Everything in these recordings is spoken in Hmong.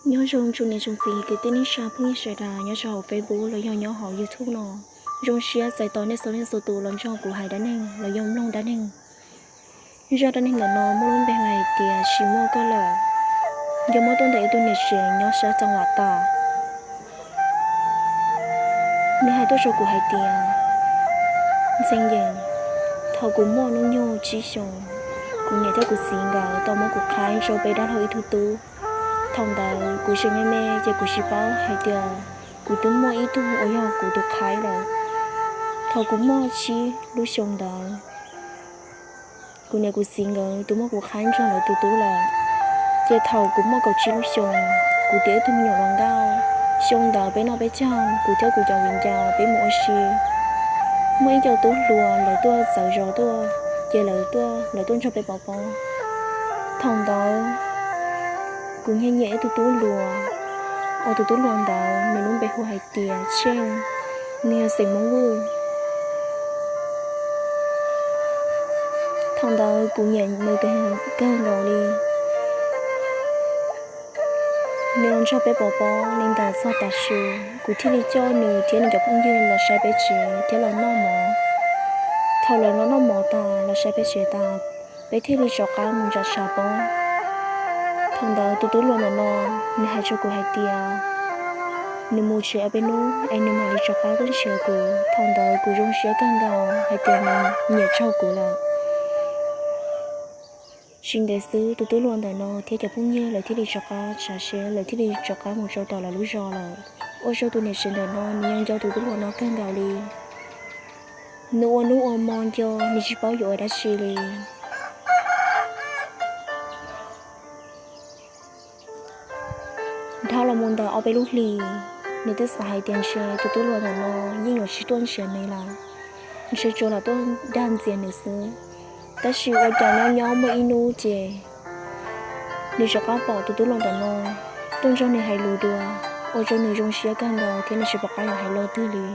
Nyob zoo tsoom niam tsoom txiv kwv tij neej tsa phooj ywg sawv daws nyob rau hauv Facebook los yog nyob hauv YouTube no. Zoo siab txais tos nej txhua leej txhua tus los nrog kuv hais dab neeg los yog mloog dab neeg. Zaj dab neeg ntawm no muaj lub npe hu hais tias Tsis Muaj Koj Lawm, yog muab tuaj ntawm ib tug niam tsev nyob sab Txoos Vam Tam. Nws hais tuaj rau kuv hais tias, Ntxhee Yees, thaum kuv muaj hnub nyoog tsib xyoos, kuv niam thiab kuv txiv nkawd tau muab kuv qhaib rau peb dab laug ib tug tub. Thaum ntawd kuv tseem me me ces kuv tsis paub hais tias kuv twb muaj ib tug uas yog kuv tus qhaib lawm. Thaum kuv muaj tsib lub xyoo ntawd, kuv niam kuv txiv nkawd twb muab kuv qhaib nrog lawv tus tub lawm. Ces thaum kuv muaj kaum tsib lub xyoo, kuv tiav ib tug me nyuam hluas nkauj. Xyoo ntawd peb noj peb caug, kuv thiab kuv cov viv ncaus peb mus ua si. Muaj ib co tub hluas lawv tuaj txawv zos tuaj, ces lawv tuaj, lawv tuaj nrog peb pov pob. Thaum ntawd kuv nyiam nyiam ib tug tub hluas, uas tus tub hluas ntawd nws lub npe hu hais tias Tsheej, nws yog xeem Hmoob Vwj. Thaum ntawd kuv nyiam nws kawg nkaus li. Nws los nrog peb pov pob li ntawd txog tav su, kuv thiaj li coj nws thiab nws cov phooj ywg los saib peb tsev thiab los noj mov. Thaum lawv los noj mov tas los saib peb tsev tas, peb thiaj li rov qab mus nram tshav pob. Thaum ntawd tus tub hluas ntawm no, nws hais rau kuv hais tias nws mus tsev ob peb hnub es nws mam li rov qab tuaj nrhiav kuv. Thaum ntawd kuv zoo siab kawg nkaus hais tias nws nyiam tsaug kuv lawm. Tsis ntev xwb tus tub hluas ntawm no thiab cov phooj ywg lawv thiaj li rov qab tsav seb, lawv thiaj li rov qab mus rau tom lawv lub zos lawm. Ua rau tus niam tsev ntawm no nws yeej nco tus tub hluas no kawg nkaus li. Nws ua hnub ua hmo nco, nws tsis paub yuav ua dab tsi li. Dhau los mus ntawm ob peb lub hlis, nws twb xav hais tias ntshe tus tub hluas ntawm no yeej yuav tsis tuaj nrhiav nws lawm, ntshe tsuas lam tuaj dag ntxias nws xwb. Tab sis ua cas nyob nyob muaj ib hnub ces nws rov qab pom tus tub hluas ntawm no tuaj nrog nws hais lus dua, ua rau nws zoo siab kawg nkaus thiab nws tsis pom qab yuav hais lo twg li.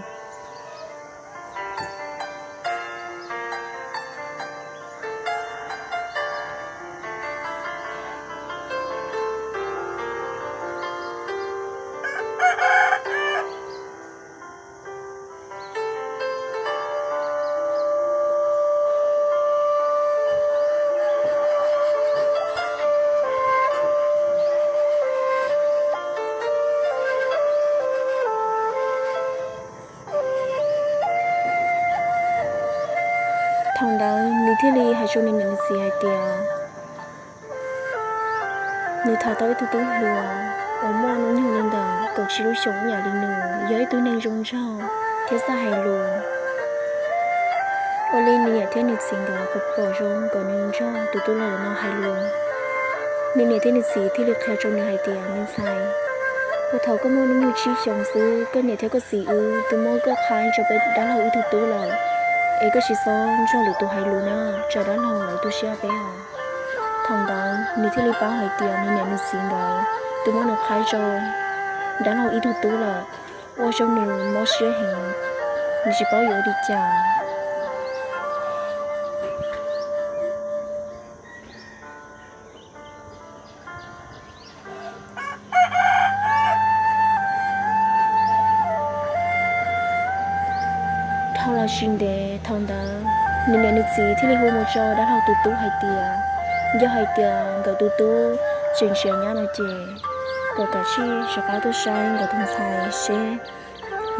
Thaum ntawd nws thiaj li hais rau nws niam nws txiv hais tias nws tham tau ib tug tub hluas uas muaj hnub nyoog li ntawm kaum tsib lub xyoos ib yam li nws, yog ib tug neeg zoo nraug thiab txawj hais lus. Ua li nws niam thiab nws txiv nkawd pom zoo kom nws nrog tus tub hluas no hais lus. Nws niam thiab nws txiv thiaj li qhia rau nws hais tias, Me ntxhais, puag thaum koj muaj hnub nyoog tsib xyoos xwb, koj niam thiab koj txiv wb twb muab koj qhaib rau peb dab laug ib tug tub lawm, es koj tsis txhob nrog lwm tus hais lus na, tsam dab laug lawv tu siab peb os. Thaum ntawd nws thiaj li paub hais tias nws niam nws txiv nkawd twb muab nws qhaib rau dab laug ib tug tub lawm, ua rau nws mob siab heev, nws tsis paub yuav ua li cas. Dhau los tsis ntev thaum ntawd, nws niam nws txiv thiaj li hu mus rau dab laug tus tub hais tias, yog hais tias nkawd tus tub tseem nrhiav nyab no ces kom kav tsij rov qab tuaj saib nkawd tus ntxhais seb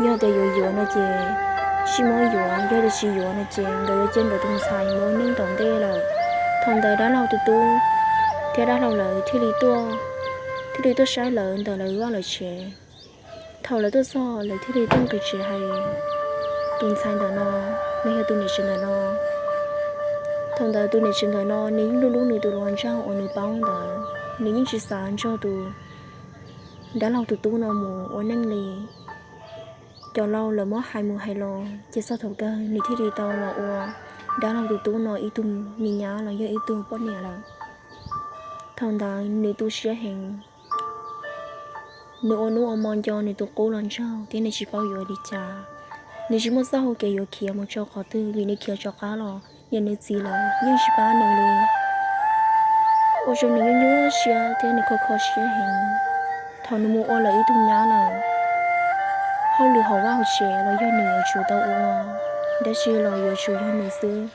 yog tias yuav yuav no ces sib muab yuav, yog tias tsis yuav no ces nkawd yuav cia nkawd tus ntxhais mus ua neej tom ntej lawm. Thaum ntawd dab laug tus tub thiab dab laug lawv thiaj li tuaj, thiaj li tuaj saib lawv ntawm lawv vaj lawv tsev. Thaum lawv tuaj txog lawv thiaj li tuaj nqis tsev hais tus ntxhais ntawm no, nws yog tus niam tsev ntawm no. Thaum ntawd tus niam tsev ntawm no nws yeej hlub hlub nws tus hluas nraug uas nws paub ntawd, nws yeej tsis xav nrog tus dab laug tus tub no mus ua neej li. Cov laus lawv muab hais mus hais los ces txog thaum kawg nws thiaj li tau los ua dab laug tus tub no ib tug me nyab los yog ib tug poj niam lawm. Thaum ntawd nws tu siab heev, nws ua hnub ua hmo nco nws tus qub los nraug thiab nws tsis paub yuav ua li cas. Nws tsis muaj txoj hau kev yuav khiav mus rau qhov twg vim nws khiav rov qab los niam nws txiv lawv yeej tsis pab nws li, ua rau nws nyuaj nyuaj siab thiab nws kho kho siab heev. Thaum nws mus ua lawm ib tug nyab lawm, hauj lwm hauv vaj hauv tsev los yog nws yuav tsum tau ua, dab tsi los yuav tsum yog nws xwb.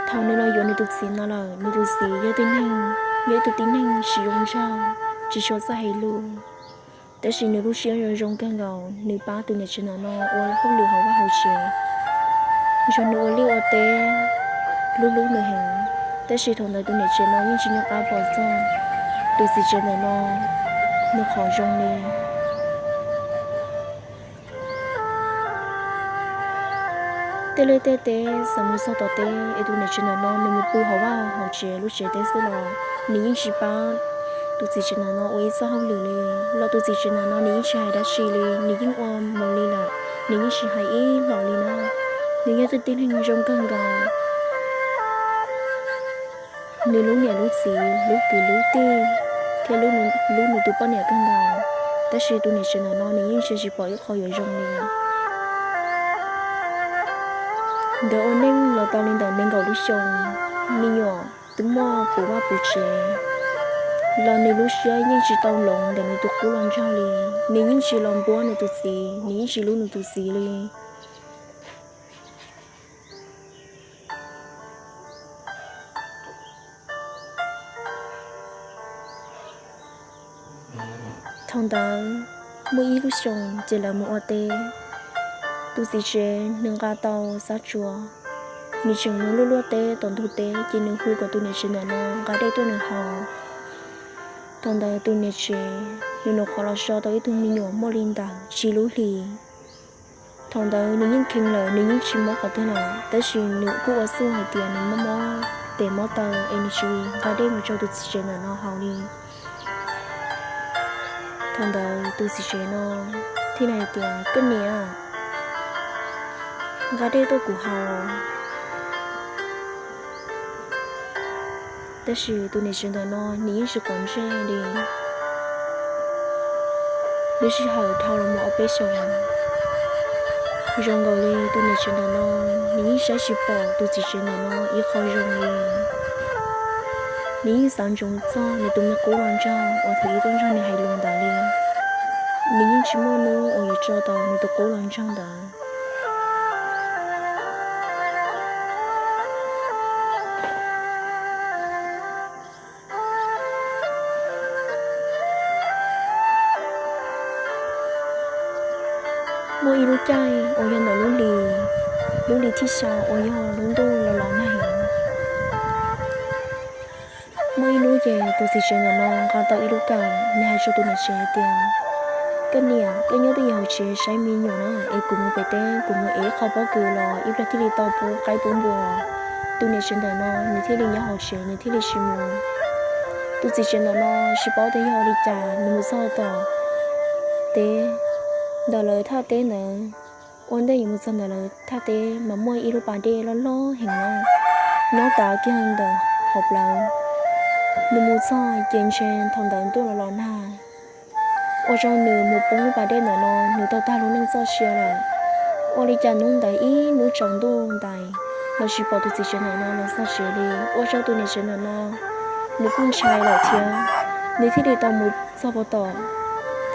Thaum nws los yuav nws tus txiv no lawm, nws tus txiv yog tib neeg, yog ib tug tib neeg tsis zoo nraug, tsis tshua txawj hais lus. Tab sis nws lub siab zoo zoo kawg nkaus, nws pab tus niam tsev ntawm no ua hauj lwm hauv vaj hauv tsev, nrog nws ua liaj ua teb, hlub hlub nws heev. Tab sis thaum ntawd tus niam tsev no yeej tsis nco qab pom txog tus txiv tsev ntawm no nws qhov zoo li. Tej liaj tej teb xav mus txog tom teb es tus niam tsev ntawm no nws mus pw hauv vaj hauv tsev lub tsev teb xwb los nws yeej tsis pab tus txiv tsev ntawm no ua ib txoj hauj lwm li. Los tus txiv tsev ntawm no nws yeej tsis hais dab tsi li, nws yeej ua mus li lawm, nws yeej tsis hais ib los li na. Nws yog tus tib neeg zoo kawg nkaus. Nws hlub niam hlub txiv, hlub kwv hlub tij, thiab hlub nws tus poj niam kawg nkaus. Tab sis tus niam tsev ntawm no nws yeej tsis pom ib qho yuav zoo li. Nkawd ua neej los tau li ntawm nees nkaum lub xyoo, me nyuam twb muaj puv vaj puv tsev, los nws lub siab yeej tsis tau hloov ntawm nws tus qub los nraug li. Nws yeej tsis los npuab nws tus txiv, nws yeej tsis hlub nws tus txiv li. Thaum ntawd muaj ib lub xyoo ces lawv mus ua teb, tus txiv tsev nws nqa tau xab tsua, nws tseem mus luaj luaj teb tom ntug teb ces nws hu kom tus niam tsev ntawm no nqa dej tuaj nws haus. Thaum ntawd tus niam tsev nws nyuam qhuav los so tau ib tug me nyuam muaj li ntawm tsib lub hlis. Thaum ntawd nws yeej kheev lawm, nws yeej tsis mob qhov twg lawm, tab sis nws kuj ua txuj hais tias nws mob mob tes mob taw es nws tsis nqa dej mus rau tus txiv tsev ntawm no haus li. Thaum ntawd tus txiv tsev no thiaj li hais tias, koj niam, nqa dej tuaj kuv haus. Tab sis tus niam tsev ntawm no nws yeej tsis quav ntsej li. Lub sij hawm dhau los mus ob peb xyoos, zoo nkaus li tus niam tsev ntawm no nws yeej saib tsis pom tus txiv tsev ntawm no ib qho zoo li. Nws yeej xav ntsoov txog nws tus me qub los nraug uas thaum ub tuaj nrog nws hais lus ntawd li. Nws yeej tsis muaj hnub uas yuav tso tau nws tus qub los nraug ntawd. Muaj ib lub caij uas yog ntawm lub hlis, lub hlis thib xya uas yog lub ntuj los los nag heev. Muaj ib hnub ces tus txiv tsev ntawm no nqa tau ib lub kawm, nws hais rau tus niam tsev hais tias, koj niam, koj nyob twj ywm hauv tsev saib me nyuam na, es kuv mus pem teb, kuv mus ev ib qho pob kws los ib pliag thiaj li tau pub qaib pub npua. Tus niam tsev ntawm no nws thiaj li nyob hauv tsev, nws thiaj li tsis mus. Tus txiv tsev ntawm no tsis paub tias yog ua li cas nws mus txog tom teb, ntawm lawv thaj teb ntawd, ua ntej yuav mus txog ntawm lawv thaj teb mas muaj ib lub pas dej loj loj heev na, nyob tav kiag ntawm hauv plawv. Nws mus txog ces ntshe thaum ntawd ntuj los los nag, ua rau nws mus poob lub pas dej ntawm no, nws tau tag lub neej txoj sia lawm. Ua li cas hnub ntawd ib hnub tsaus ntuj ntais los tsis pom tus txiv tsev ntawm no los txog tsev li, ua rau tus niam tsev ntawm no nws kuj ntshai lawm thiab. Nws thiaj li tau mus txog pov tom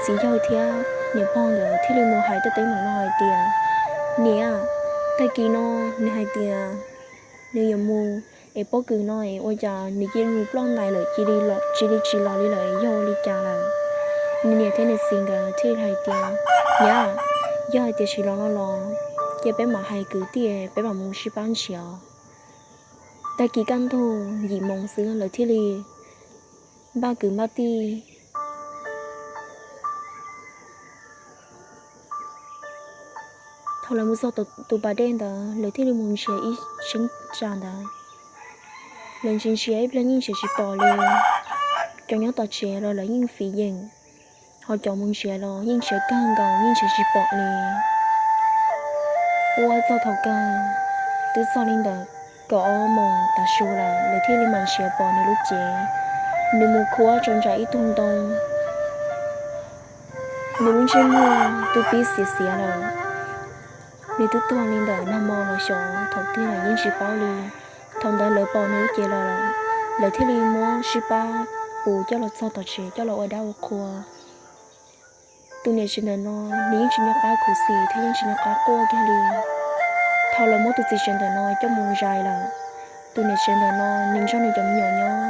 txiv yawg thiab niam pog nkawd thiaj li mus hais tej teeb meem no hais tias, niam, tag kis no nws hais tias nws yuav mus es pob kws no es ua cas nws cia li mus ploj ntais lawm, cia li tsis los li lawm, yog ua li cas lawm? Nws niam thiab nws txiv nkawd thiaj li hais tias, niam, yog hais tias tsis los no los ces peb mam hais kwv tij, peb mam mus sib pab nrhiav. Tag kis kaj ntug yim moos xwb lawv thiaj li npaj kwv npaj tij. Thaum lawv mus txog tus pas dej ntawd, lawv thiaj li mus nrhiav ib cheeb tsam ntawd. Lawv nrhiav nrhiav ib pliag yeej nrhiav tsis pom li. Cov nyob tom tsev los lawv yeej fiv yeem, ho cov mus nrhiav los yeej nrhiav kawg nkaus yeej nrhiav tsis pom li. Ua txog thaum kawg, twb txog li ntawm kaum ob moos tav su lawm, lawv thiaj li mam nrhiav pom nws lub cev. Nws mus khuab rau nram ib tug ntoo. Nws lub ntsej muag twb pib xiav xiav lawm. Nws twb tuag li ntawm nag hmo los xyov thaum twg lawm yeej tsis paub li. Thaum ntawd lawv pom nws lub cev lawm, lawv thiaj li muab sib pab puv coj los txog tom tsev coj los ua dab ua qhua. Tus niam tsev ntawm no nws yeej tsis nco qab khuv xim thiab yeej tsis nco qab quaj kiag li. Thaum lawv muab tus txiv tsev ntawm no coj mus zais lawm, tus niam tsev ntawm no nws nrog nws cov me nyuam nyob,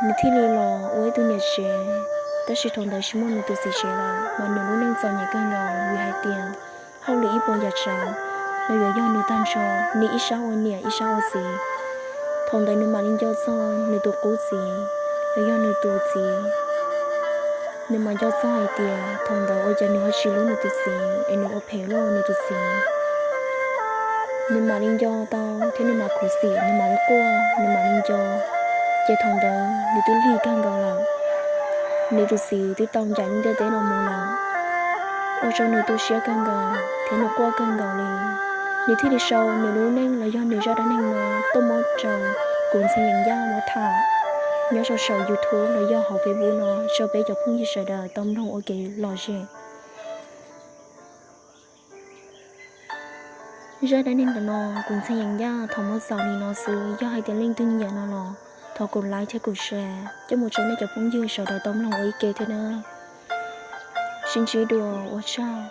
nws thiaj li los ua ib tug niam tsev. Tab sis thaum ntawd tsis muaj nws tus txiv tsev lawm mas nws lub neej txom nyem kawg nkaus vim hais tias hauj lwm ib puas yam tsav los yuav yog nws tag nrho, nws ib sab ua niam ib sab ua txiv. Thaum ntawd nws mam li nco txog nws tus qub txiv los yog nws tus txiv. Nws mam nco txog hais tias thaum ntawd ua cas nws ho tsis hlub nws tus txiv es nws ua phem luaj nws tus txiv. Nws mam li nco tau thiab nws mam khuv xim, nws mam li quaj, nws mam li nco. Ces thaum ntawd nws twb lig kawg nkaus lawm, nws tus txiv twb tau ncaim lub ntiaj teb no mus lawm. Ua rau nws tu siab kawg nkaus thiab nws quaj kawg nkaus li. Nws thiaj li sau nws lub neej los yog nws zaj dab neeg no tuaj muab rau kuv Ntxhee Yees Yaj muab tham nyob rau saum YouTube los yog hauv Facebook no rau peb cov phooj ywg sawv daws tau mloog ua kev lom zem. Zaj dab neeg ntawm no kuv Ntxhee Yees Yaj thov muab xaus li no xwb, yog hais tias leej twg nyiam no los thov kuv like thiab kuv share coj mus rau nej cov phooj ywg sawv daws tau mloog ua ib ke thiab nawb. Sib ntsib dua, ua tsaug.